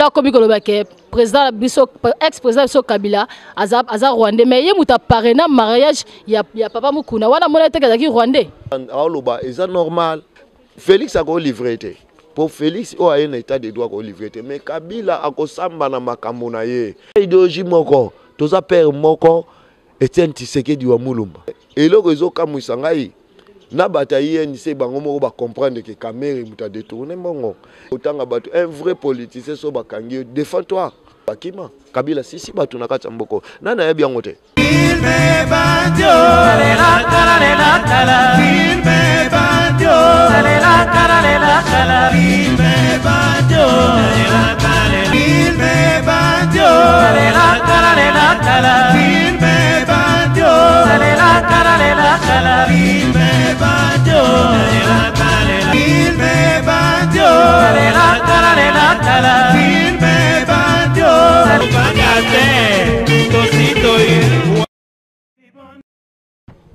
Akomi koloba ke président na biso, ex président biso Kabila aza, aza rwandais, mais ye moto aparena mariage ya papa Mukuna wana, mona teke azalaki rwandais. Aoloba eza normal. Félix akolivre te, po Félix oyo aye na état de droit akolivre te, mais Kabila akosamba na makambo na ye. Idéologie moko, toza père moko, Etienne Tshisekedi wa Mulumba. Eloko ezokamwisa ngai na bato ya UNC, bango moko bacomprendre ke Kamerhe moto adétourne mbongo. Otanga bato, un vrai politicien, so bakangi yo, défends toi. Bakima Kabila sisi bato na kati ya mboko, nani ayebi yango te?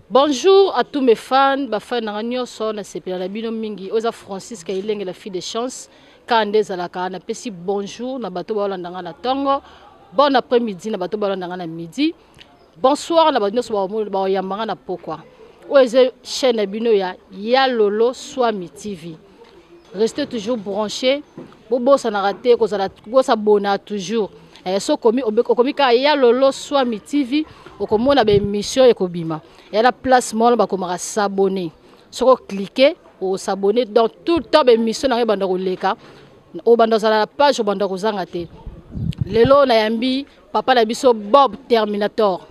Bonjour à tous mes fans, bafan na nga nyonso, nasepela na bino mingi. Oyo eza Francis Kailenge, la fille de chance. Kaka nde ezalaka, napesi bonjour na bato baolanda nga na ntongo, bon après midi na bato baolanda nga na midi, bonsoir na bato nyonso baoyamba nga na pokwa. Oyo eza chaîne na bino ya Ya Lolo Swami TV. Restez toujours branché, bobosanaka te kozala bosabona toujours. So okomi kaka Ya Lolo Swami TV, okomona baémission ekobima ya na place moko bakomaka s'abonner. Soki oclique, osabonner, donc tout le temps baémission na ngai ebanda koleka, obanda kozala na page, obanda kozanga te. Lelo nayambi papa na biso Bob Terminator,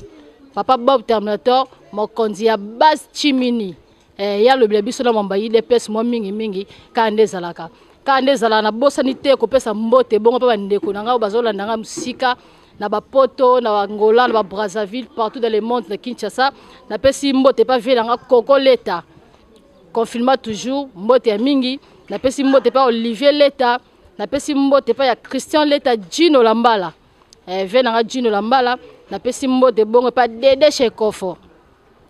papa Bob Terminator, mokonzi ya base Chimini. Ye alobela biso na mwamba UDPS mwa mingimingi. Kaka nde ezalaka, kaka nde ezalaka. Nabosani te kopesa mbote bongo mpe bandeko na ngai oyo bazolanda ngai mosika na bapoto, na Bangola, na Babrazzaville, partout dans le monde, na Kinshasa. Napesi mbote mpa vie na nga Koko Leta, confinement toujours, mbote ya mingi. Napesi mbote mpa Olivier Leta, napesi mbote mpa ya Christian Leta, Gino Lambala, vie na nga Gino Lambala. Napesi mbote bongo mpa Dede Shekofo,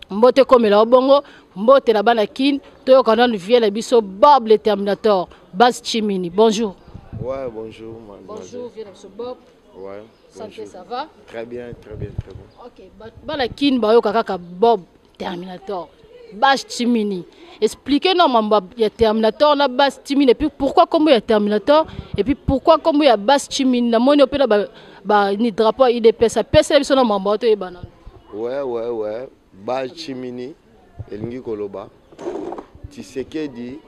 mbote ekomela yo bongo, mbote na bana Kin. Toyoka nanu vie na biso Bob le Terminator, base Chimini. Bonjour. Ouais, bonjour. Bonjour, vie na biso Bob. Ouais. Santé, ça va? Très bien, très bien, très bien. Ok, bana Kin bayoka kaka Bob Terminator, base Chimini. Expliquez non mambo ya Terminator na base Chimini, et puis pourquoi kombo ya Terminator, et puis pourquoi kombo ya base Chimini? Namoni mpe na ba ni drapeau ya UDPS. Apesela biso na mambo toyebana. Ouais, base Chimini elingi koloba Tshisekedi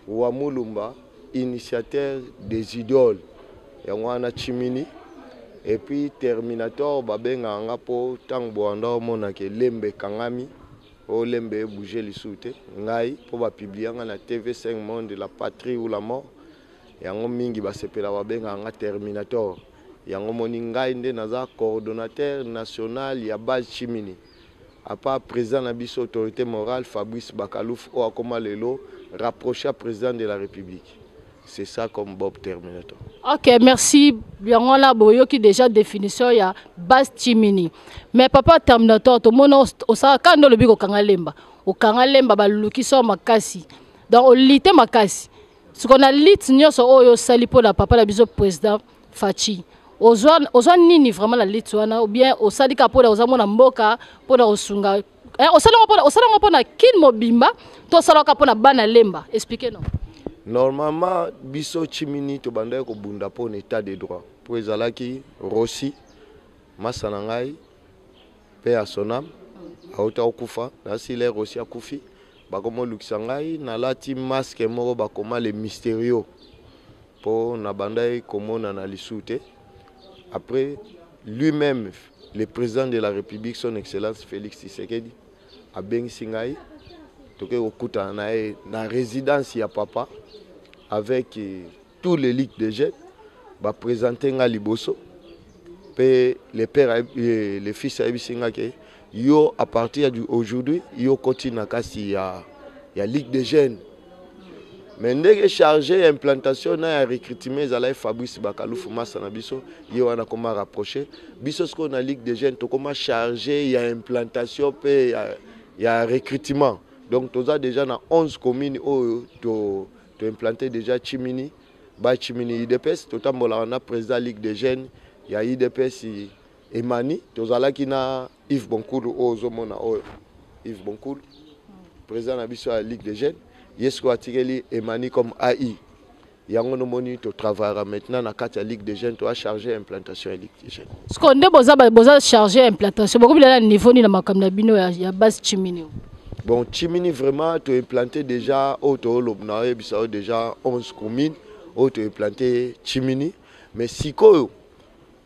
wa Mulumba, initiateur des idoles, yango wana Chimini. Et puis Terminator, babengaka nga mpo ntango bowanda omonaka elembe ekangami, oyo lembe ebouge lisusu te, ngai mpo bapublia nga na TV5 Monde, La Patrie ou la Mort, yango mingi basepela, babengaka nga Terminator. Yango moni ngai nde naza coordonnateur national ya base Chimini, à part président na biso, autorité morale Fabrice Bakalouf, oyo akoma lelo rapproché à président de la République. C'est ça comme Bob Terminator. Ok, merci. Yango wana boyoki déjà définition ya base Chimini. Mais papa Terminator, tomona osala kaka nde olobi kokanga lemba, okanga lemba, baluki so makasi, donc olite makasi. Siko na lit nyonso oyo osali mpona papa na biso président Fatshi, ozwa nini vraiment na lit wana? Ou bien osali kaka mpona oza mwana mboka, mpona kosunga, osali yango mpona Kin mobimba to osala kaka mpona bana Lemba? Explique no. Normalement biso Chimini tobandaki kobunda mpo na état de droit, mpo ezalaki Rossi, masa na ngai mpe ya sonam, auta kokufa. Nasile Rossi akufi, bakomolukisa ngai, nalati masque moko bakoma le Mysterio, mpo nabandaki komona na lisu te. Après, lui-même le président de la République, son excellence Félix Tshisekedi, abengisi ngai, tokoki kokutana na ye na résidence ya papa avec tous les ligues de jeunes. Baprésente nga liboso mpe le père, le fils ayebisi nga ke yo, à partir du aujourd'hui, yo koti na kasi ya ligue des jeunes. Mais ndenge chargé ya implantation na ya recrutement ezalaki Fabrice Bakalufu, masa na biso, ye wana koma rapproché biso. Sikoyo na ligue des jeunes tokoma chargé ya implantation mpe ya recrutement. Donc toza déjà na 11 communes oyo to implanté déjà Chimini. Bachimini UDPS, totambolaka na président Ligue des jeunes ya UDPS Emani, tozalaki na Yves Bonkulu oyo ozomona oyo Yves Bonkulu président na biso ya Ligue des jeunes, ye sikoyo atikeli Emani comme AI. Yango nomoni totravaillera maintenant na kati ya Ligue des jeunes, toa chargé implantation ya Ligue des jeunes. Sikoyo nde boza boza chargé implantation, bokomi na niveau nini na makambo na bino ya base Chimini? Bon, Chimini vraiment toimplanté déjà oyo tooloba na oyebisa oyo déjà 11 communes oyo toimplanté Chimini. Mais sikoyo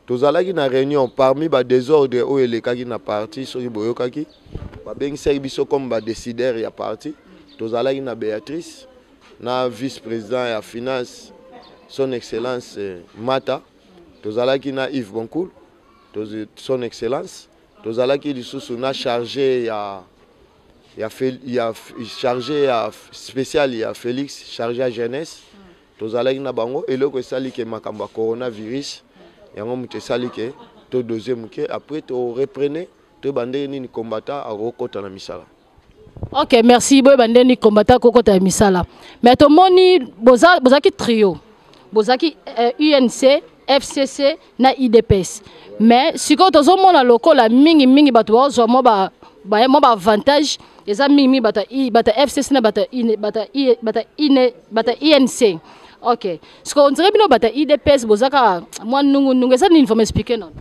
tozalaki na réunion parmi badésordre oyo elekaki na parti, soki boyokaki babengisaki biso comme badécideur ya parti. Tozalaki na Béatrice na vice-président ya finance son excellence Mata, tozalaki na Yves Bonkoul son excellence, tozalaki lisusu na chargé ya chargé ya spécial ya Félix, chargé ya jeunesse. Tozalaki na bango. Eloko esali ke makambo ya coronavirus, yango moto esali ke todose moke, après toreprene, toyeba ndenge nini combattant akokota na misala. Ok, merci. Boyeba ndenge nini combattant akokota ya misala. Mais tomoni bozalaki trio, bozalaki UNC, FCC na UDPS, mais sikoyo tozomona lokola mingimingi bato bazwa mwa baavantage eza mingimingi bato ya FCC na bato ya UNC. Ok, sikoyo on dirait bino bato ya UDPS boza kaka mwa nungunungu. Eza nini vraiment? Explique nono.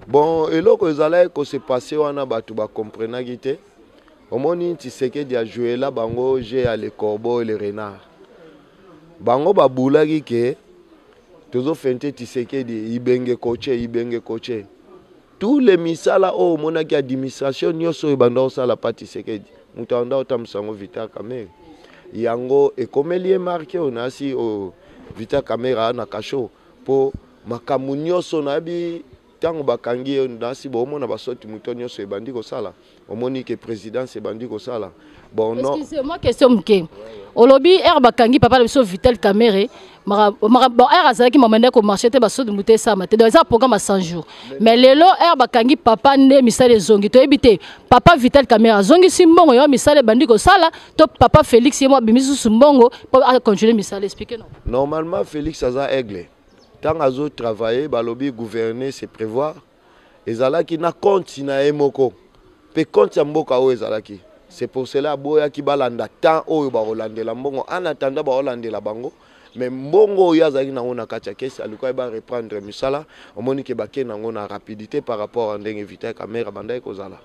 Bon, eloko ezalaki kose passer wana, bato bakomprenaki te. Omoni, Tshisekedi ajouela bango jeu ya le corbeau et le renard. Bango babulaki ke tozofente Tshisekedi, Ibenge coache, Ibenge coache. Tous les misala oyo omonaki, administration nyonso oyo banda kosala pa Tshisekedi, moto anda otambwisa yango Vital Kamerhe. Yango ekomeli ye marke oyo nasi oyo Vital Kamerhe na kasho, mpo makambo nyonso nayebi. Ntango bakangi ye nasi, boomona basoti moto nyonso ebandi kosala, omoni ke présidence ebandi kosala. Bon, non. Excusez moi, question moke. Olobi ere bakangi papa na biso Vital Kamerhe, bon, ere azalaki mama nde komarche te, basoti moto esalama te, donc eza programme ya 100 jours. Mais lelo ere bakangi papa nde misala ezongi. Toyebi te, papa Vital Kamerhe azongisi mbongo yo misala ebandi kosala, to papa Félix ye mo abimisi susu mbongo mpo acontinue misala? Explique no. Normalement Félix aza aigle. Ntango azotravaille, balobi gouverner c'est prévoir. Ezalaki na compte na ye moko mpe compte ya mboka oyo ezalaki. C'est pour cela aboyaki balanda temps oyo bakolandela mbongo. En attendant bakolandela bango, mais mbongo oyo azalaki nango na kati ya kese, alukaki bareprendre misala. Omoni ke bake nango na rapidité par rapport à ndenge Vital Kamerhe bandaki kozala.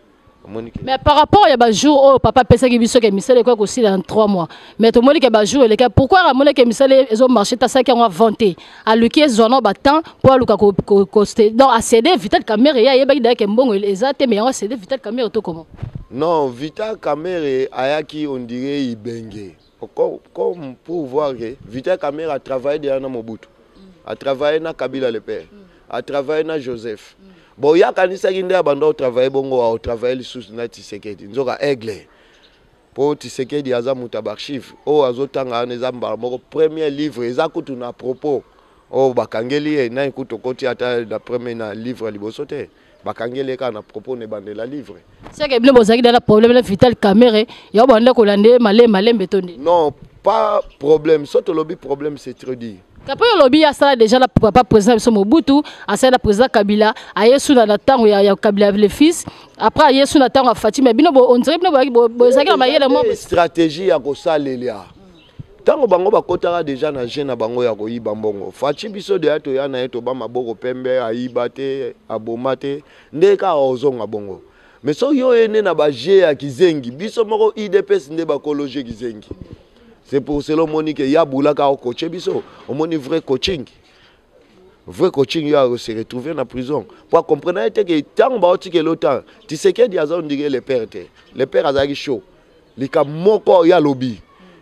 Omoni ke Mais par rapport ya bajour oyo papa apesaki biso ke misala ekoki kosila en 3 mois, mais tomoni ke bajour eleka. Pourquoi amoni ke misala ezomarche te, asalaki yango avant te, aluki ezwa na batemps mpo aluka donc acédé Vital Kamerhe? Ye ayebaki daya ke mbongo eza te, mais yango acédé Vital Kamerhe to comment? Non, Vital Kamerhe ayaki on dirait Ibenge, comme pour voir que Vital Kamerhe a travaillé déjà na Mobutu, a travaillé na Kabila le père, a travaillé na Joseph. Bon, ye akanisaki nde abanda otravaille bongo, aotravaille lisusu na Tshisekedi. Nzoka aigle, mpo Tshisekedi aza moto ya baarchive oyo azotanga wana, eza mbala moko premier livre eza kutu na propos oyo bakangeli ye nani. Kutu okoti ata na premier na livre ya liboso te, bakangeli ye kaka na propos na ebandela livre. Seke bino bozalaki na problème na Vital Kamerhe, yango banda kolanda ye malembe malembe to nde? Non, pas problème. So tolobi problème, c'est trop dire. Kapo olobi asala déjà na papa président biso Mobutu, asala na président Kabila, aye su na ntango ya Kabila le fils, après aye su na ntango ya Fatshi. Mais bino on dirait bino bozalaki na mayele mo. Stratégie ya kosalelia ntango bango bakotaka déjà na jeu na bango ya koyiba mbongo. Fatshi biso deya toya na ye, toba maboko pembe, ayiba te, aboma te, nde kaka ozonga bongo. Mais soki oye nde na bajeu ya kizengi, biso moko UDPS nde bakologe kizengi. C'est pour cela omoni ke ya bulaka akocoache biso. Omoni vrai coaching, vrai coaching, yo akose retrouver na prison po acomprendre ye te ke ntango baotikela otan Tshisekedi aza ondire le père te. Le père azalaki chaud, likambo moko ye alobi,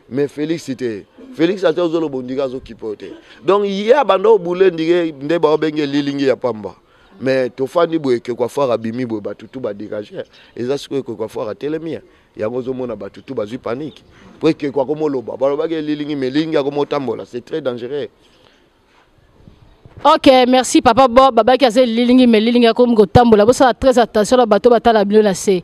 mais Félix te. Félix ate ozoloba ondire azokipe oyo te. Donc ye abanda obule ndire nde baobenge lilingi ya pamba. Mais tofandi boye, ekeko afware abimi boye, bato tu badégage. Eza sikoyo ekeko afware atelemi, yango ozomona bato tu bazwi panique, po ekeko akomoloba. Balobaki elilingi, mais elingi akomotambola, c'est très dangereux. Ok, merci papa Bob. Babaki aza elilingi, mais elilingi akomi kotambola. Bosala très attention na bato batala bino na se.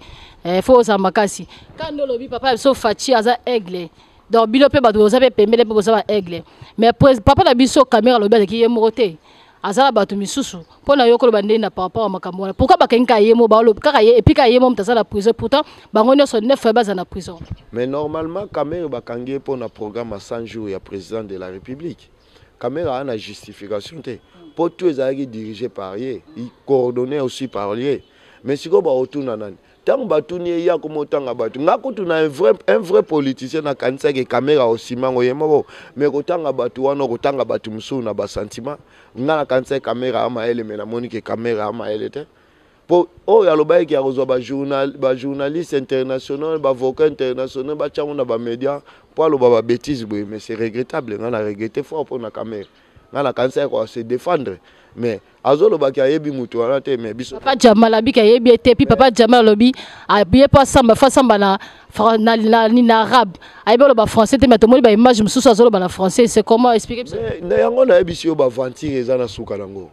Faut ozala makasi. Quand olobi papa biso Fatshi aza aigle. Donc bino mpe bato boza mpe pembele mpe boza ba aigle. Mais papa na biso Kamerhe alobi azalaki ye moko te, aza na bato misusu. Mpo na yo koloba ndeni na par rapport ya makambo wana, pourquoi bakangi kaka ye mo, balobi kaka ye, et puis kaka ye mo moto aza na prison, pourtant bango nyonso neuf baza na prison? Mais normalement Kamerhe bakangi ye mpo na programme ya 100 jours ya président de la République. Kamerhe aza na justification te, mpo tout ezalaki dirigé par ye, coordonné aussi par ye. Mais sikoyo baotuna nani? Ntango batuni ye, ya komotanga bato, nga kutu na un vrai politicien nakanisaki Kamerhe osimango ye moko, mais kotanga bato wana, kotanga bato mosusu na basentiment, nga nakanisaki Kamerhe amayele, mais namoni ke Kamerhe amayele te, mpo oyo alobaki ya kozwa bajournaliste international, baavocat international, batyango na bamédia mpo aloba babêtise boye. Mais c'est regrettable, nga na regrette fort mpo na Kamerhe. Nga nakanisaki koa se défendre, mais azolobaki ayebi moto wana te, mais biso Papa Jamal abiki ayebi ye te. Puis papa Jamal alobi ye mpo asamba, fo asamba na arabe, ayebi oloba français te, mais tomoni baimage mosusu azoloba na français. C'est comment expliquer biso? Na yango nayebisi yo, baventure eza na suka nango.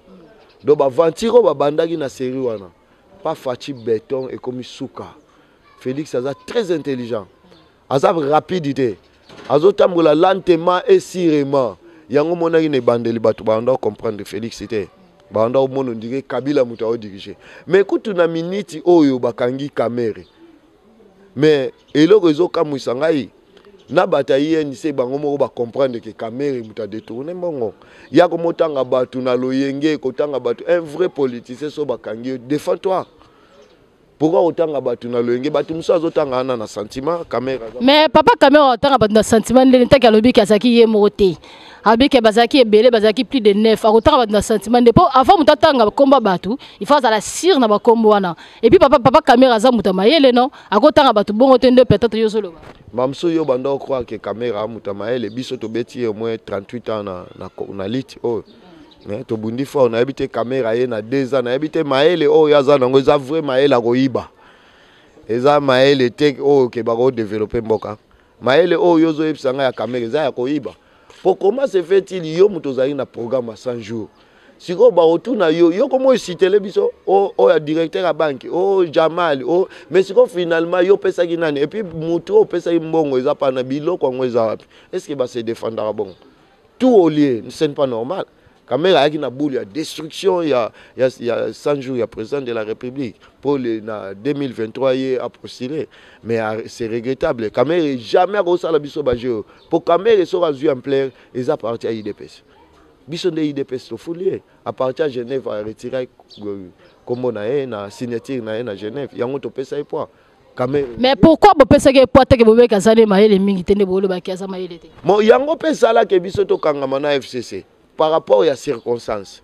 Donc baventure oyo babandaki na série wana pa Fatshi Béton ekomi suka. Félix aza très intelligent, aza rapide te, azotambola lentement et sûrement. Yango monaki na ebandeli bato banda comprendre Félix te, banda omona ondire Kabila moto aodirige. Mais kutu na miniti oyo bakangi Kamerhe, mais eloko ezokamwisa ngai na bato ya UNC, bango moko bacomprendre ke Kamerhe moto adétourne mbongo. Ya komotanga bato na loyenge, kotanga bato, un vrai politicien so bakangi yo, défends toi. Pourquoi kotanga bato na loyenge? Bato mosusu azotanga wana na sentiment. Kamerhe Mais papa Kamerhe atanga bato na sentiment ndenge ntaki alobiki azalaki ye moko te, alobiki bazalaki ebele, bazalaki plus de neuf. Akotanga bato na sentiment nde? Mpo avant moto atanga bakombo bato, il faut azala sûr na bakombo wana. Et puis papa Kamerhe aza moto ya mayele, non? Akotanga bato bongo te nde peut-être yo ozoloba. Bamosusu yo banda ocroire ke Kamerhe aza moto ya mayele. Biso tobeti ye au moins 38 ans na lutte oyo, tobundi fort. Nayebi te, Kamerhe ye na 2 ans, nayebi te mayele oyo aza nango eza vrai mayele akoyiba, eza mayele te oyo ke bakodévelopper mboka. Mayele oyo ozoyebisa ngai ya Kamerhe eza ya koyiba. Po comment se fait-il yo moto ozali na programme ya 100 jours, sikoyo bakotuna yo, yo komo esitele biso oyo ya directeur ya banke o Jamal o, mais sikoyo finalement yo opesaki nani? Et puis motu oyo opesaki mbongo eza pana, biloko yango eza wapi? Est ce que base défendaka bongo tout au lieu? Ce n'est pas normal. Kamerhe ayaki na boule ya destruction ya 100 jours ya président de la République pour na 2023 ye apostulé. Mais c'est regrettable, Kamerhe jamais akosala biso bajeu, po Kamerhe soki azwi ampleur eza parti ya UDPS. Biso nde UDPS tofuli ye à partir ya Genève, aretira kombo na ye na signature na ye na Genève. Yango topesa ye poids. Kamerhe. Mais pourquoi bopesaki ye poids teke bobeki azali mayele mingi te, nde bolobaki aza mayele te? Mo yango mpe esalaki biso tokangama na FCC par rapport ya circonstance.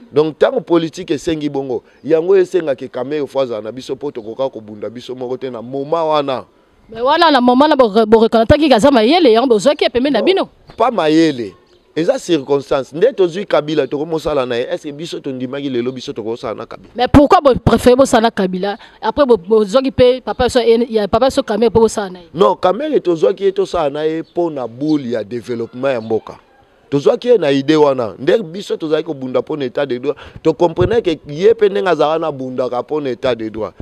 Donc ntango politique esengi bongo, yango esengaki Kamerhe fo azala na biso, mpo tokoka kobunda biso moko te na moment wana. Mais wana na moment na boreconnaîtraki aza mayele, yango bozwaki ye pembeni na bino? Pas mayele, eza circonstance. Nde tozwi Kabila, tokomosala na ye. Est ce que biso tondimaki lelo biso tokosala na Kabila? Mais pourquoi bopréféré bosala na Kabila, après bozwaki mpe papa so ya papa so Kamerhe mpo bosala na ye? Non, Kamerhe tozwaki ye tosala na ye mpo na boule ya développement ya mboka. Tozwaki ye na idée wana nde biso tozalaki kobunda mpo na état de droit. Tocomprenait ke ye mpe ndenge azalaka na abundaka mpo na état de droit.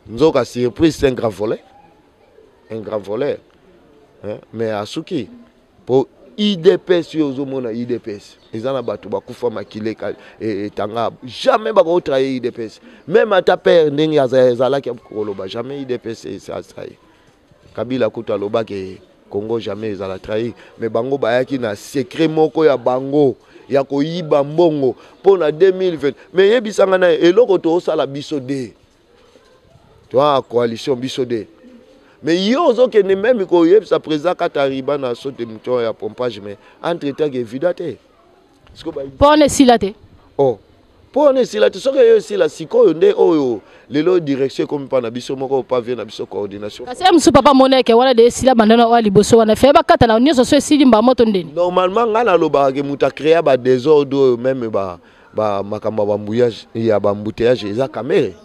Nzoka surprise, c'est un grand voleur, un grand voleur, hein? Mais asuki mpo UDPS oyo ozomona, UDPS eza na bato bakufa, makili etanga. Jamais bakotrahir UDPS. Même ata père ndenge ezalaki koloba, jamais UDPS esatrahir. Kabila kutu alobaki Congo jamais ezala trahi. Mais bango bayaki na secret moko ya bango ya koyiba mbongo mpo na 2020. Mais yebisanga na ye, eloko toosala biso de toa coalition biso de, mais yo ozokende même koyebisa président kata riba na saute mouton ya pompage, mais entre temps evida te. Mpo wana esila te. Oh, mpo wana esila te. Soki eyo esila sikoyo nde oyo lelo direction ekomi mpa na biso moko, pa vie na biso coordination. Kasi ye mosusu papa moneke wana de esila bandana oyo liboso wana fe bakata na nyonso, so esili mbamoto ndeni. Normalement ngai nalobaka ke moto acréa badésordre oyo, même ba makambo ya bambouillage ya baembouteillage, eza Kamerhe.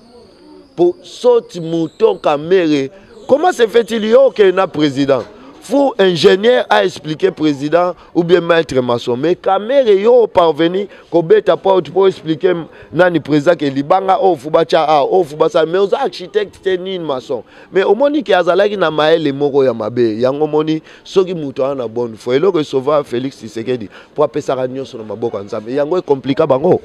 Po saute mouton Kamerhe, comment se fait-il yo okende na président Faut ingénieur a expliqué président ou bien maître maçon. Mais Kamerhe yo parvenu kobeta porte pour expliquer nani président ke libanga oyo fu batya a oyo fu basala, mais oza architecte te nini maçon. Mais omoni ke azalaki na mayele moko ya mabe. Yango omoni soki moto aza na bonne foi, eloko esauva Félix Tshisekedi mpo apesaka nyonso na maboko ya Nzambe, yango ecomplika bango,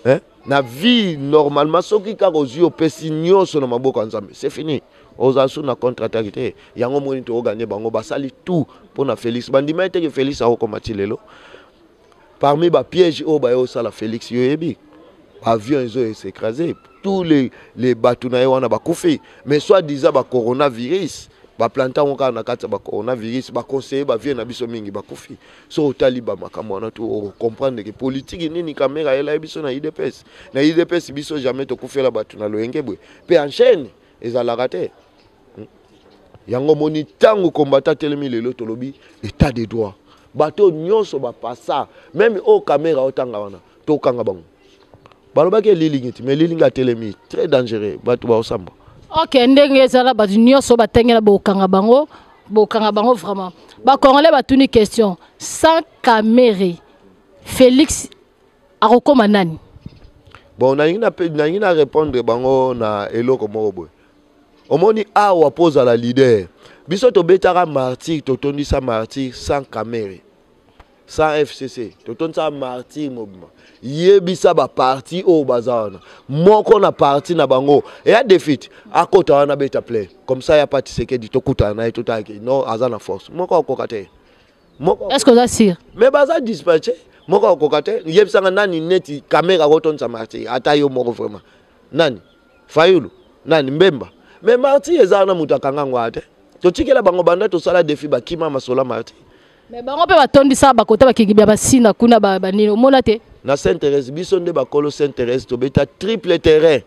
hein? Na vie normalement soki kaka ozwi opesi nyonso na maboko ya Nzambe, c'est fini, ozala su na contre attaque te. Yango omoni tokoganye bango, basali tout mpo na Félix, bandima ete ke Félix akokoma ti lelo. Parmi bapiège oyo baye osala Félix, yo oyebi avion ezo s'écraser, tous les bato na ye wana bakufi, mais soit disant bacoronavirus, baplanta yango kaka na kati ya bacoronavirus, baconseiller bavie na biso mingi bakufi. So otali bamakambo wana to ocomprendre ke politike nini Kamerhe ayela biso na UDPS. Na UDPS biso jamais tokufela bato na loyenge boye mpe en chaîne, ezalaka te. Yango moni ntango kombata telemi lelo, tolobi état de droit, bato nyonso bapasa, même oyo Kamerhe otanga wana, tokanga bango. Balobaki elilingi ti, mais elilingi atelemi, très dangereux, bato baosamba. Ok, ndenge ezala, bato nyonso batengela, bokanga bango, bokanga bango vraiment. Bacongolais batuni question: sans Kamerhe, Félix akokóma nani? Bon, nalingi na répondre bango na eloko moko boye. Omoni awa, mpo ozala leader, biso tobetaka Martyr, totondisa Martyr sans Kamerhe, sans FCC, totondisaka Martyr mobima. Yebisa baparti oyo baza wana, moko na parti na bango eya défite, akota wana, beta plein comme ça ya pa Tshisekedi, tokutana na ye, totalaki non, aza na force moko akoka te, moko. Est ce que oza sûr? Mais baza dispatché, moko akoka te. Yebisanga nani neti Kamerhe akotondisa Martyr? Ata yo moko vraiment, nani? Fayulu? Nani? Mbemba? Mais Martyr eza wana, moto akanga yango aya te. Totikela bango banda tosala défi, bakima masolo ya Martyr. Mais bango mpe batondisaka bakota, bakiki bya basina kuna, banini, omona te? Na Saint Thérèse, biso nde bakolo Saint Thérèse, tobeta triple terrain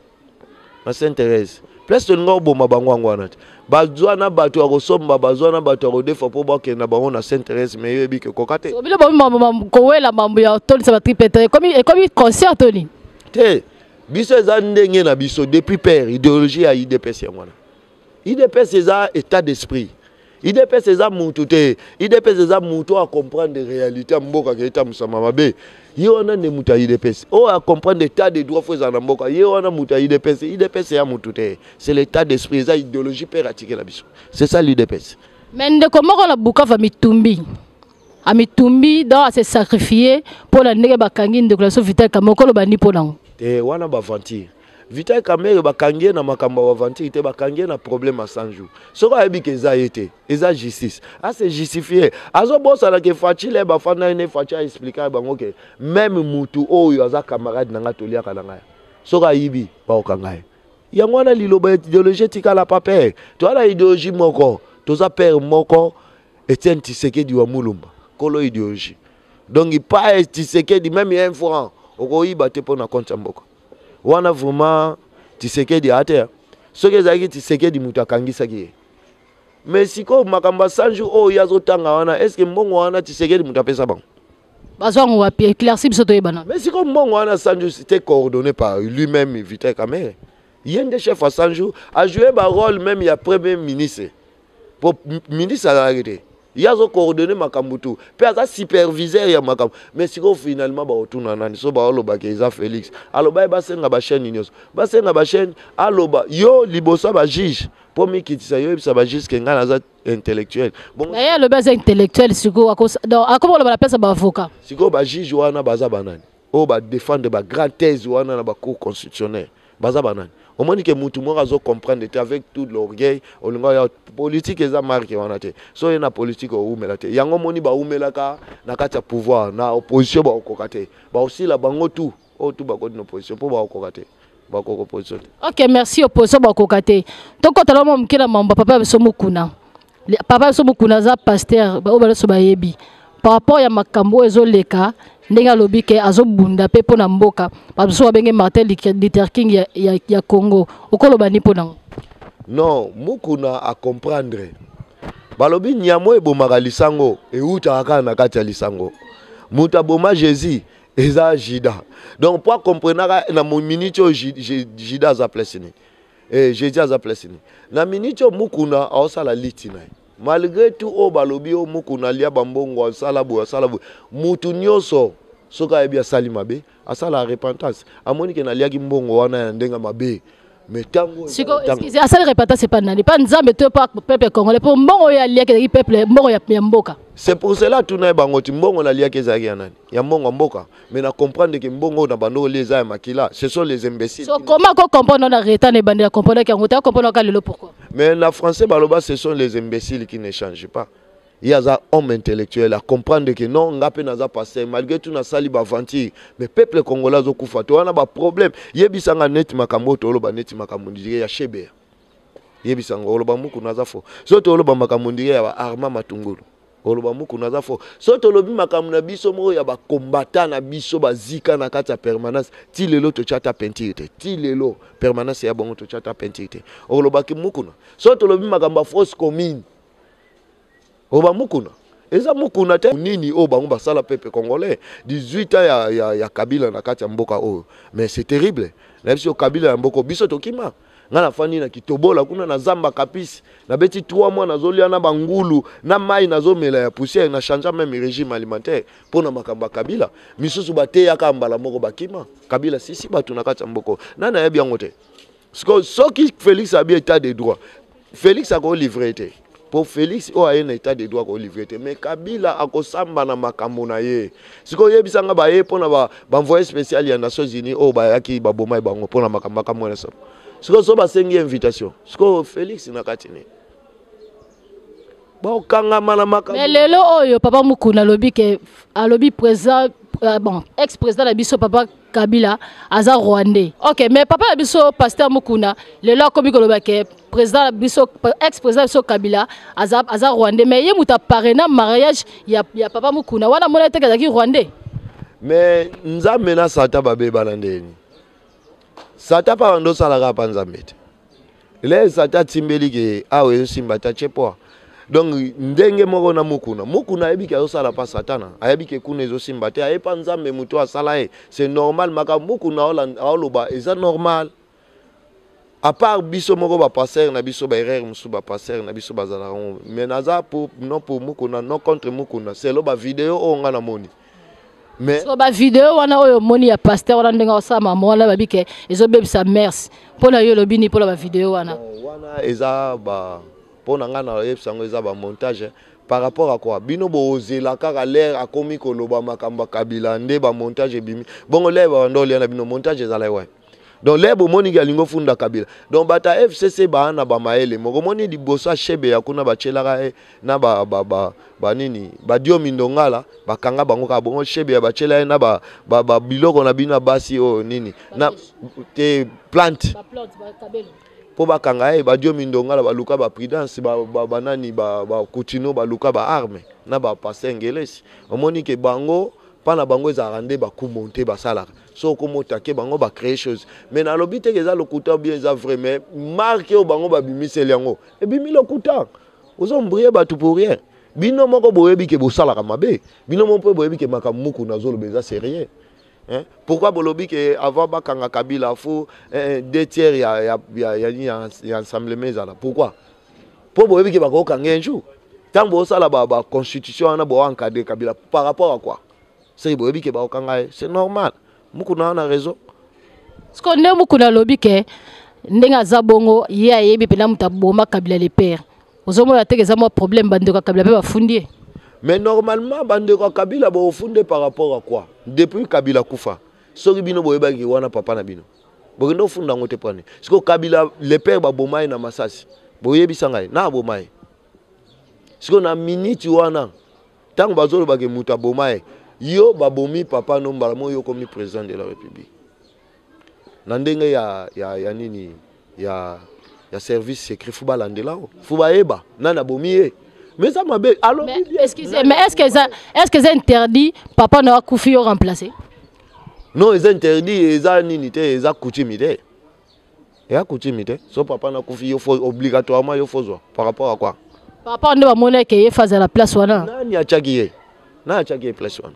na Saint Thérèse. Place tolinga koboma bango yango wana te. Bazwa na bato ya kosomba, bazwa na bato ya kodefa mpo bakende na bango na Saint Thérèse, mais yoyebi ke koka te. Bino bomi kowela mambo ya tondisa batriple terrain, ekomi concert to nini? Te, biso eza ndenge na biso depuis père, idéologie ya UDPS yango wana. UDPS eza état d'esprit, UDPS eza mutu te. UDPS eza mutu oyo acomprendre réalité ya mboka ke etambwisama mabe, ye wana nde mutu ya UDPS. Oyo acomprendre état de droit fo ezala na mboka, ye wana mutu ya UDPS. UDPS ya mutu te, c'est l'état d'esprit, eza idéologie mpe atikela biso, c'est ça l'UDPS. Mais ndeko moko na Bukavu amitumbi, amitumbi, donc ase sacrifié mpo na ndenge bakangi ndeko na biso Vital Kamerhe. Okoloba ni mpo nango? Te, wana baventure. Vital Kamerhe bakangi ye na makambo ya baventure te, bakangi ye na problème ya 100 jours. Soki ayebi ke eza ye te, eza justice, ase justifie. Azobosana ke Fatshi bafanda ye ne Fatshi aexplika bango ke même mutu oyo aza camarade na ngai, toliaka na ngai, soki ayibi bakokanga ye. Yango wana liloba idéologie etikala pa père. Toza na idéologie moko, toza père moko, Etienne Tshisekedi wa Mulumba, kolo idéologie. Donc pa Tshisekedi, même un franc okoyiba te mpo na compte ya mboka wana. Vraiment Tshisekedi aa te. Soki ezalaki Tshisekedi moto akangisaki ye, mais sikoyo makambo ya 100 jours oyo ye azotanga wana, est ce que mbongo wana Tshisekedi moto apesa bango? Bazwa yango wapi? Éclairci biso toyebana. Mais sikoyo mbongo wana 100 jours, c'était coordonné par lui-même Vital Kamerhe. Ye nde chef ya 100 jours, ajoué barôle même ya premier ministre, po ministre azalaki te. Ye azocoordonne makambo tu mpe aza superviseur ya makambo. Mais sikoyo finalement baotuna nani? So baolobaka eza Félix, aloba ye basenga bachaîne nyonso, basenga bachaîne, aloba yo liboso ya bajuge mpo mikitisa, yo oyebisa bajuge ke ngai naza intellectuel. Bongo na ye alobi aza intellectuel, sikoyo donc akoma koloba na place ya baavocat. Sikoyo bajuge wana baza banani oyo badefendre bagrand thèse wana na bacour constitutionnelle? Baza banani? Omoni ke mutu moko azocomprendre te, avec tout l'orgueil olinga ya politique, eza marke wana te. So ye na politique owumela te. Yango omoni bawumelaka na kati ya pouvoir, na opposition bakokoka te, baosila bango tu. Oyo tu bakoti na opposition mpo bakokoka te, bakoka opposition te. Ok, merci. Opposition bakoka te. Tokɔta mwa moke na mambo papa biso Mokuna. Papa biso Mokuna aza pasteur oyo banyonso bayebi. Par rapport ya makambo oyo ezoleka, ndenge alobi ke azobunda mpe mpo na mboka, bato mosusu babenge Martin Luther King ya Congo, okoloba ni mpo nango? Non, Mokuna acomprendre. Balobi nyama oyo ebomaka lisango eutaka kaka na kati ya lisango. Moto aboma Jésus eza Juda. Donc po akomprenaka na minute oyo Juda aza place nini, Jésus aza place nini na minute oyo. Mokuna aosala liti na ye. Malgré tout oyo balobi oyo Mukuna alia bambongo, asala boye, asala boye, mutu nyonso soki ayebi asali mabe, asala repentance, amoni ke naliaki mbongo wana ya ndenge mabe. Mais ntango siko, excuse, asali repentance epa nani? Pa Nzambe to pa peuple congolais? Mpo mbongo oyo aliaki ezalaki peuple, mbongo ya mboka. C'est pour cela tuna ye bango ti mbongo naliaki ezalaki ya nani? Ya mbongo ya mboka. Mais na comprendre ke mbongo oyo na bando olia eza ya makila. Ce sont les imbéciles. So comment ko comprendre na retard na ebandela, comprendre yango te, comprendre ka lelo, pourquoi? Mais na français baloba: ce sont les imbéciles qui ne changent pas. Ye aza homme intellectuel, a comprendre que non, nga mpe naza pasteur, malgré tout nasali baaventure, mais peuple congolais azokufa to wana baproblème. Yebisanga neti makambo oyo toloba, neti makambo ndire ya Shebeya, yebisanga oloba Mukuna aza fo. So toloba makambo ndire ya baarma Matungulu, oloba Mukuna aza fo. So tolobi makambo na biso moko ya bakombata na biso bazika na kati ya permanence, ti lelo totya ata peinture te. Ti lelo permanence ya bongo totya ata peinture te, olobaki Mukuna. So tolobi makambo ya fosse commune, oba Mukuna eza Mukuna te. Nini oyo bango basala peuple congolais 18 ans ya Kabila na kati ya mboka oyo? Mais c'est terrible. Na biso Kabila ya mboka biso tokima. Nga nafandi na Kitobola kuna na zamba Kapisi, nabeti 3 mois, nazolia na bangulu na mai nazomela ya poussière. Na change même régime alimentaire mpo na makambo ya Kabila. Misusu bateyaka mbala moko bakima Kabila. Sisi bato na kati ya mboka, nani ayebi yango te? Soki Félix abi état de droit, Félix akolivre te, mpo Félix oyo aye na état de droit akolivre te. Mais Kabila akosamba na makambo na ye. Sikoyo oyebisanga, baye mpona baenvoyé spécial ya Nations Unies oyo bayaki, baboma ye bango mpona makambo akamwana. Sikoyo so basengi invitation, sikoyo Félix na kati nini? Bakokangama na makambo. Mais lelo oyo papa Mukuna alobi ke, alobi président, bon, ex président na biso papa Kabila aza rwandais. Ok, mais papa na biso pasteur Mukuna lelo akomi koloba ke président na biso, ex président na biso Kabila aza rwandais. Mais ye moto aparraina mariage ya papa Mukuna wana, mona teke azalaki rwandais. Mais Nzambe na Satan babebana ndeni? Satan mpa bando osalaka mpa Nzambe te. Le Satan atimbeli ke awa ezosimba te, atie poa. Donc ndenge moko na Mukuna. Mukuna ayebi ke azosala mpa Satana, ayebi ke kuna ezosimba te, aye mpa Nzambe, moto asala ye. C'est normal, makambo Mukuna aoloba eza normal. À part biso moko bapasteur na biso, baerreur mosusu bapasteur na biso bazalaka ngo. Mais naza pour, non pour Mukuna, non contre Mukuna, selo bavideo oyo nga namoni. Mais so bavideo wana oyo omoni ya pasteur wana, ndenge osala mama wana, babi ke ezobebisa mœurs. Mpo na yo elobi nini mpona bavideo wana? Bon, wana eza ba, mpo na ngai nayebisa yango eza bamontage. Par rapport à quoi? Bino bozela kaka l'heure akomi koloba makambo ya Kabila nde bamontage ebimi bongo. L'heure babanda olia na bino, montage ezala wapi? Donc l'heure bomoniki alingi ofunda Kabila, donc bato ya FCC baa na bamayele moko. Omoni liboso ashebe ya kuna, batielaka ye na banini, badiomi ndongala, bakanga bango kaka bongo. Shebe ya batiela ye na biloko na bino ya basi oyo nini na te, plante, mpo bakanga ye. Badiomi ndongala baluka baprudence, banani, bakutino, baluka baarme na bapasteur ngelesi. Omoni ke bango, mpa na bango ezalaka nde bakumonte basalaka. So okomotake bango, bacréer chose. Mais nalobi teke eza lokuta bien eza vrai, mais marke oyo bango babimiseli yango ebimi lokuta. Ozombrie bato pour rien. Bino moko boyebi ke bosalaka mabe, bino moko mpe boyebi ke makambo Muku nazoloba eza sérieux, hein? Pourquoi bolobi ke avant bakanga Kabila, faut deux tiers ya ensemblement ezala? Pourquoi? Mpo boyebi ke bakokanga un jour. Ntango bosala baconstitution wana, boencadre Kabila par rapport à quoi? Soki boyebi ke bakokanga ye, c'est normal. Mukuna wana raison. Siko nde Mukuna alobi ke ndenge aza bongo, ye ayebi mpena moto aboma Kabila le père. Ozomona teke eza mwa problème, bandeko ya Kabila mpe bafundi ye. Mais normalement bandeko ya Kabila bofunde par rapport à quoi? Depuis Kabila kufa, soki bino boyebaki wana papa na bino, bokende ofunda yango te. Pwani sikoyo Kabila le père baboma ye na masasi, boyebisa ngai na aboma ye. Sikoyo na miniti wana, ntango bazolobake moto aboma ye, yo babomi papa no, mbala moko yo okomi président de la République na ndenge ya nini, ya service secret. Faut balandela o, faut bayeba nani abomi ye. Mais eza mabe, alobi. Excusez, mais est-ce que eza interdit, papa na akufi, yo remplacer? Non, eza interdit eza nini te, eza coutume te, eya coutume te. So papa nakufi, yo faut obligatoirement yo faut zwa, par rapport à quoi? Par rapport nde bamoni eke ye fa azala place wana. Nani atiaki ye? Nani atiaki ye place wana?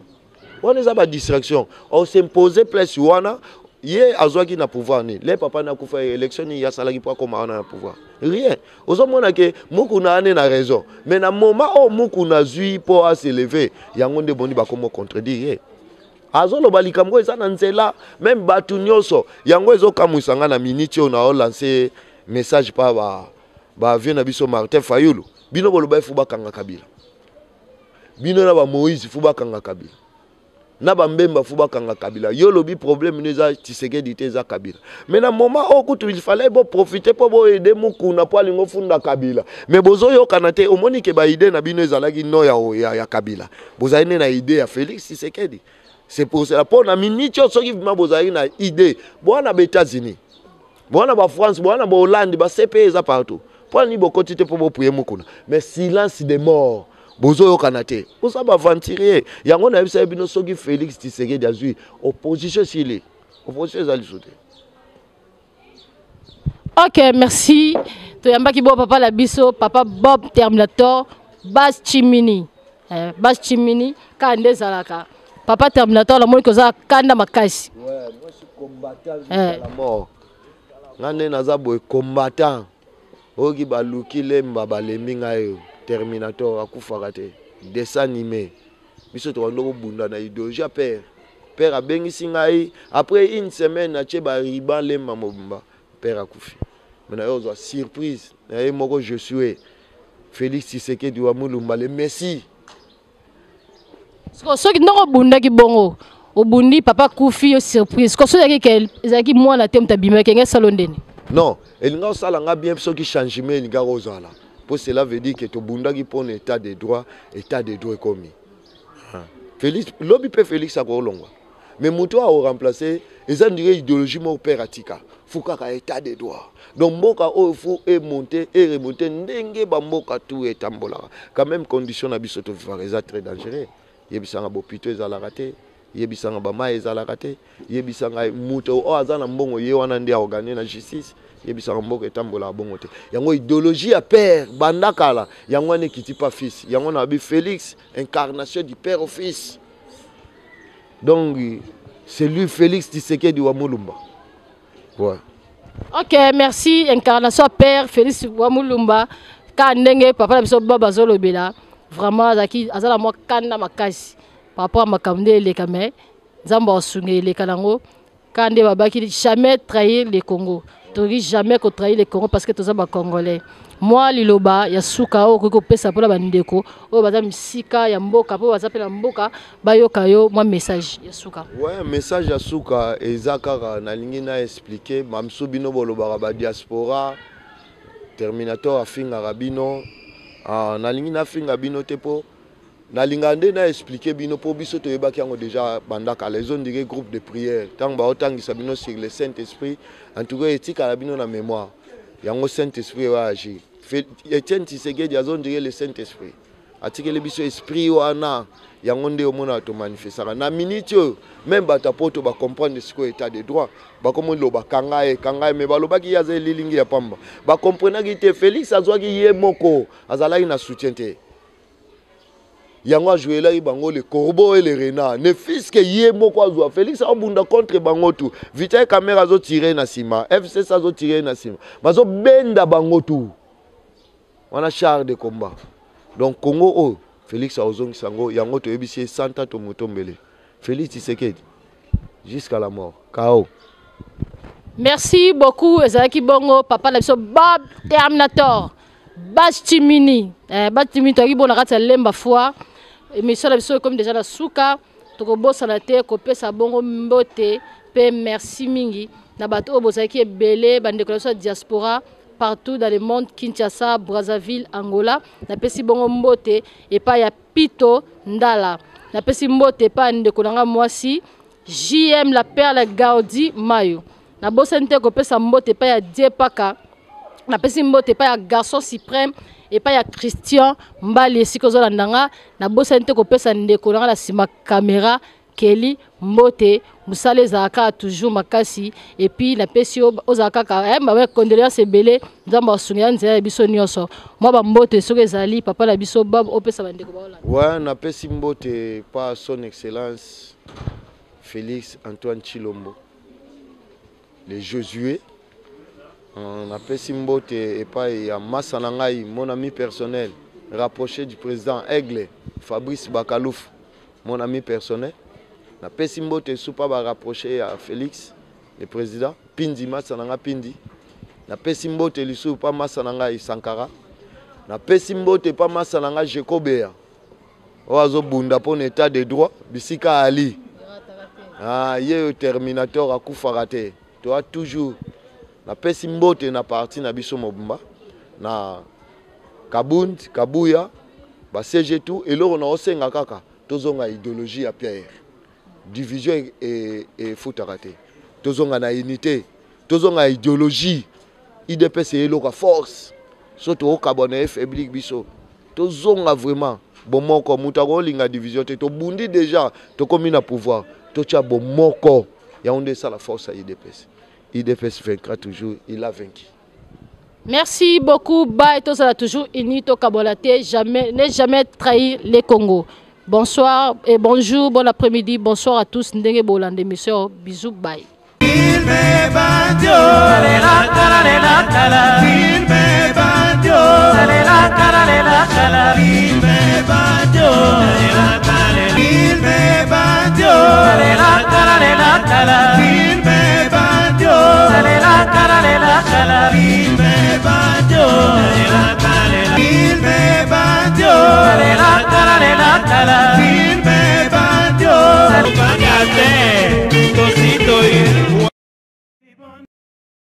Wana eza badistraction, os'impose place wana. Ye azwaki na pouvoir nini? Le papa na kufa, élection nini asalaki mpo akoma wana na pouvoir? Rien. Ozomona ke Mukuna ane na raison, mais na moment oyo Mukuna azwi mpo as'élever, yango nde boni bakoma contredire ye. Azoloba likambo eza na nzela, même bato nyonso. Yango ezokamwisa nga na minute oyo naolance message pa bavieux na biso Martin Fayulu. Bino boloba faut bakanga Kabila, bino na baMoïse faut bakanga Kabila, na bambemba faut bakanga Kabila. Yo lobi problème no eza Tshisekedi te, eza Kabila. Mais na moment oyo kutu il fallait boprofite mpo boaider Mukuna mpo alingi ofunda Kabila, mais bozoyokana te. Omoni ke baidée na bino ezalaki no ya Kabila, bozali nde na idée ya Félix Tshisekedi. C'est pour cela, mpo na minute oyo, soki vraiment bozalaki na idée, bwana baÉtats-Unis, bwana baFrance, bwana baHollande, baCPE eza partout, mpo nini bokoti te mpo boappuyer Mukuna? Mais silence de mort, bozoyokana te, boza baaventurier. Yango nayebisa bino, soki Félix Tshisekedi azwi, opposition esili, opposition eza lisu te. Ok, merci. Toyambaki bo papa na biso, papa Bob Terminator Bas Chimini, Bas Chimini, kaka nde ezalaka. Papa Terminator, namoni koza kanda makasi. Ouais, moi je suis combattant jusqu'à la mort. Nga nde naza boye, combattant. Oyoki, baluki lemba, balembi ngai oyo. Terminator akufaka te. Dessin animé, biso tokanda kobunda na idéologie ya père. Père abengisi ngai après une semaine, atie baruban lemba mobimba, père akufi. Mais na ye ozwa surprise na ye moko, je suis Félix Tshisekedi wa Mulumba, le messie. Soki ndenge obundaki bongo, obundi, papa kufi, yo surprise ko soki ezalaki ke ezalaki mwana te moto abimaki enge esalo ndeni? Non, elinga osala nga bien soki changement elingaka ozala, mpo cela veut dire ke tobundaki mpona état de droit. État de droit ekomi. Félix lobi mpe Félix akolongwa, mais moto oyo akoremplace eza ndire idéologie moko père atika. Faut kaka état de droit. Donc mboka oyo faut emonte, eremonte ndenge bamboka tu etambolaka. Quand même, condition na biso tovivaka eza très dangereux. Yebisanga, bopito ezalaka te, yebisanga, bamai ezalaka te, yebisanga, moto oyo aza na mbongo, ye wana nde aorgane na justice. Yebisanga, mboka etambolaka bongo te. Yango idéologie ya père banda kala, yango wana ekiti pa fils. Yango na babi Félix, incarnation du père au fils. Donc c'est lui, Félix Tshisekedi wa Mulumba, ouais. Ok, merci. Incarnation père Félix wa Mulumba, ka ndenge papa na biso Bob azolobela, vraiment azalaki, aza na mwa kanda makasi par rapport à makambo nde eleka, mais Nzambe asunga, eleka nango. Ka nde babaki jamais trahir le Congo, tokoki jamais kotrahir le Congo parce que toza bacongolais. Mwa liloba ya suka oyo okoki kopesa mpona bandeko oyo baza misika ya mboka, mpo baza mpe na mboka, bayoka yo, mwa message ya suka. Ouais, message ya suka eza kaka nalingi na expliquer bamisu. Bino bolobaka badiaspora, Terminator afingaka bino. Ah, nalingi nafinga bino te, mpo nalingaka nde na expliquer bino, mpo biso toyebaki yango déjà banda kala. Ezondire groupe de prière, ntango baotangisa bino sur le Saint Esprit, en tout cas etikala bino na mémoire. Yango Saint Esprit oyo agir, Etienne Tshisekedi azondire le Saint Esprit atikeli biso esprit wana. Yango nde omonaka tomanifestaka na minute oyo. Même bato ya poto bacomprendre sikoyo état de droit. Bakomi loba kanga ye, kanga ye, mais balobaki ye aza elilingi ya pamba. Bakomprenaki te. Félix azwaki ye moko, azalaki na soutien te. Yango ajouelaki bango le corbeau et le renard, ne fût-ce que ye moko azwa. Félix aobunda contre bango tu. Vital Kamerhe azotire na nsima, FCC azotire na nsima, bazobenda bango tu wana, char de combat. Donc Congo oyo, Félix aozongisa yango. Yango toyebisi ye santa tomotombele Félix Tshisekedi jusqu'à la mort kao. Merci beaucoup. Ezalaki bongo papa na biso Bob Terminator Bas Chimini, Bas Chimini. Toyaki bongo na kati ya Lemba Foire. Émission na biso ekomi déjà na suka. Tokobosana te kopesa bongo mbote mpe merci mingi na bato oyo bozalaki ebele, bandeko na biso ya diaspora partout dans le monde, Kinshasa, Brazzaville, Angola. Napesi bongo mbote epai ya Pito Ndala, napesi mbote epai ya ndeko na nga mwasi JM La Perle Gaudi Mayo. Nabosani te kopesa mbote epai ya Die Paka, napesi mbote epai ya Garçon Suprême, epai ya Christian Mbali esika ozolanda nga. Nabosani te kopesa ndeko na nga na nsima caméra Keli mbote. Mosala ezalaka kaka toujours makasi. Et puis napesi yo, ozala kaka mama, condoléance ebele. Nzambe asunga nzela ya biso nyonso. Mwa bambote soki ezali, papa na biso Bob, opesa bandeko baolanda. Ouais, napesi mbote pa Son Excellence Félix Antoine Tshilombo. Le Josué. Napesi mbote epai ya masa na ngai, mon ami personnel, rapproché du président Aigle, Fabrice Bakalouf, mon ami personnel. Napesi mbote supa ba rapproché ya Félix, le président, Pindi, masa na nga Pindi. Napesi mbote lisusu pa masa na ngai Sankara. Napesi mbote pa masa na ngai Jekobea, oyo azobunda mpo na état de droit bisika ali. Ah, ye oyo terminator akufaka te, toa toujours. Napesi mbote na parti na biso mobimba, na Kabund, Kabuya, ba CG tout. Eloko na osenga kaka, tozonga idéologie ya Pierre. Division efutaka te, tozonga na unité, tozonga idéologie. UDPS eloko ya force, so tokokabwana efaiblir biso. Tozonga vraiment bomoko. Moto akolinga division te. Tobundi déjà, tokomi na pouvoir, totya bomoko. Yango nde esala force ya UDPS. UDPS vaincra toujours, il a vaincu. Merci beaucoup. Bye. Tozala toujours unis. Tokabola te. Jamais, ne jamais trahir les Congo. Bonsoir et bonjour, bon après-midi, bonsoir à tous. Ndenge bolanda émission. Bisous, bye. Filme bandio, filme bandio, filme bandio, filme bandio, filme bandio, filme bandio, filme bandio.